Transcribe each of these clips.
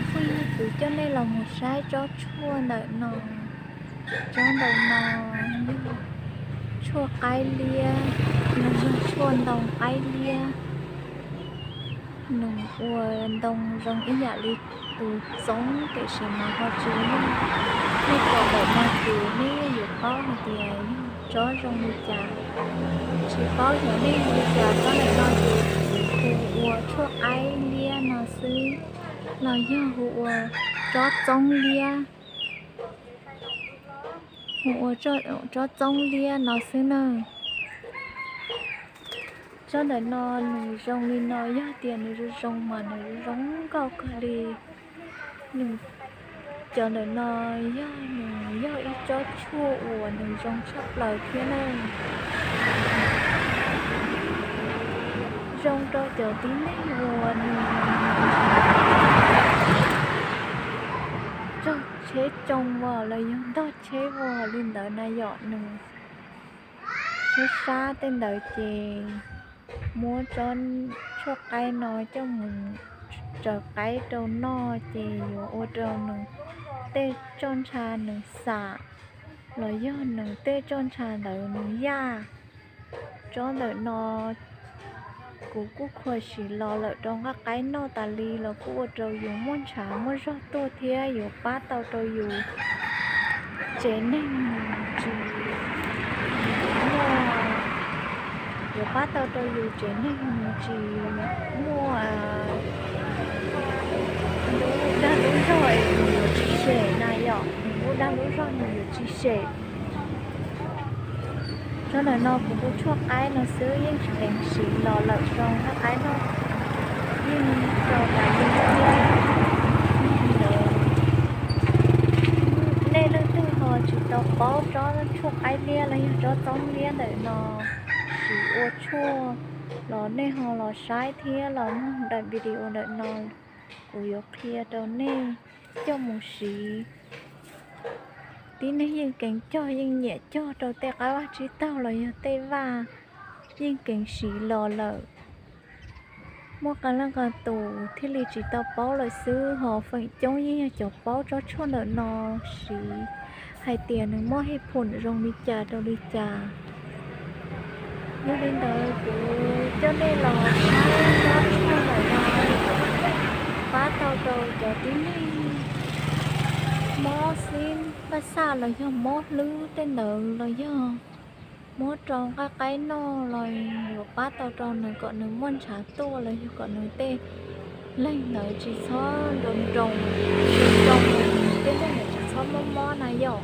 Phooj ywg, kuv coj nej los mus saib tsob tshuaj ntawm no. Tsob ntawm no yog tshuaj qaib liab, los yog tshuaj ntoo qaib liab. Nws ua ntoo zoo ib yam li tus txoob tiam sis mas ho tsis yog. Nej pom ntawm no ces nej yuav paub hais tias yog tsob zoo li cas. Tsis paub xyov nej hu li cas, tsob ntawm no ces kuv hu ua tshuaj qaib liab no xwb, los yog hu ua tsob txoob liab, hu ua tsob txoob liab no xwb na. Tsob ntawm no nws zoo li no, yog tias nws zoo zoo mas nws zoo nkauj kawg li. Nws, cov ntawm no yog nws yog ib tsob tshuaj uas nws zoo tshaj plaws thiab na. Zoo rau cov tib neeg uas nws raug tsheb tsoo os los yog ntog tsheb os li ntawd na yom. Nws sab sab tej ntawd ces muab tsob tshuaj qaib no coj mus tsaws qaib rau noj ces yuav ua rau nws tej txoj ntsha nws xam, los yog nws tej txoj ntsha ntawd nws yaj. Tsob ntawm no kuv kuj khuas siv los lawm rau nqaij qaib noj tas li los kuj ua rau yus muaj ntshav muaj zog tuaj thiab yuav pab tau rau yus tsev neeg tsis muaj, yuav pab tau rau yus tsev neeg tsis muaj lub dag lub zog es nws yuav tsis sem na yom, nws lub dag lub zog nws yuav tsis sem. Tsob ntawm no kuv hu tshuaj qaib no xwb, yeej tsis teev siv los lawm rau nqaij qaib noj, yeej rau tas li thiab. Nej leej twg ho tsis tau paub tsob tshuaj qaib liab los yog tsob txoob liab ntawm no siv ua tshuaj los nej ho los saib thiab los mloog daim video ntawm no, kuv yuav qhia rau nej coj mus siv. Tib neeg yeej keev cog yeej nyiam cog rau tej qab vaj tsib taug los yog tej vaj, yeej keev siv los lawm. Muaj qee leej qee tus thiaj li tsis tau paub lawm xwb, ho feem coob yeej yog cov paub tsob tshuaj ntawm no siv hais tias nws muaj hej phum zoo li cas rau li cas. Yog li ntawd kuv coj nej los saib tsob tshuaj ntawm no pab tau rau cov tib neeg mob xib paj xaj los yog mob hlwb tej ntawd los yog muab rau nqaij qaib noj los yuav pab tau rau nws kom nws muaj ntshav tuaj los yog kom nws tej leeg ntawd tsis txhob nroo nroo, nroo nroo, tej leeg ntawd tsis txhob mob mob na yom.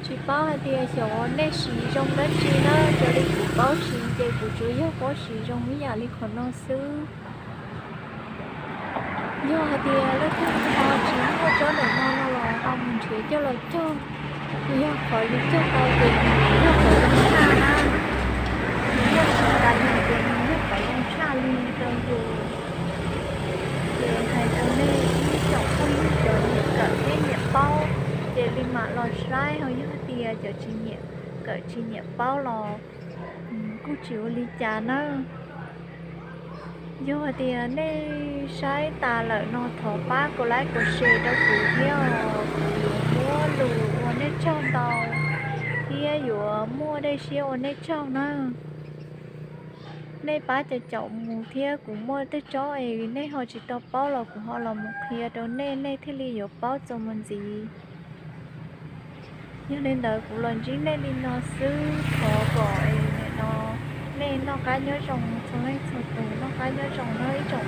Tsis paub hais tias xyov nej siv zoo dab tsi na, raws li kuv paub siv ces kuv tsuas yog paub siv zoo ib yam li qhov no xwb. Yog hais tias leej twg ho tsis muaj tsob ntawm no no los ho mus nrhiav coj los cog, yog qhov yus cog tau ces nws yog qhov zoo tshaj na, nws yog qhov zoo tshaj li rau yus. Ces hais rau nej ib tsoom phooj ywg cov nyiam kawm thiab nyiam paub, ces li mam los saib, ho yog tias cov tsis nyiam kawm tsis nyiam paub los kuj tsis ua li cas nawb. Yog hais tias nej saib tas lawm no thov pab kom like kom share rau kuv thiab os, kuv yuav muab lus ua nej tsaug ntau thiab yuav muaj dej siab ua nej tsaug nawb. Nej pab caum caum mus thiab kuv muaj tej tsob es nej ho tsis tau paub los kuv ho los mus qhia rau nej, nej thiaj li yuav paub txuas mus ntxiv. Yog li ntawd kuv los ntsib nej li no xwb, thov kom nim no nej noj qab nyob zoo txhua leej txhua tus, noj qab nyob zoo nawb ib tsoom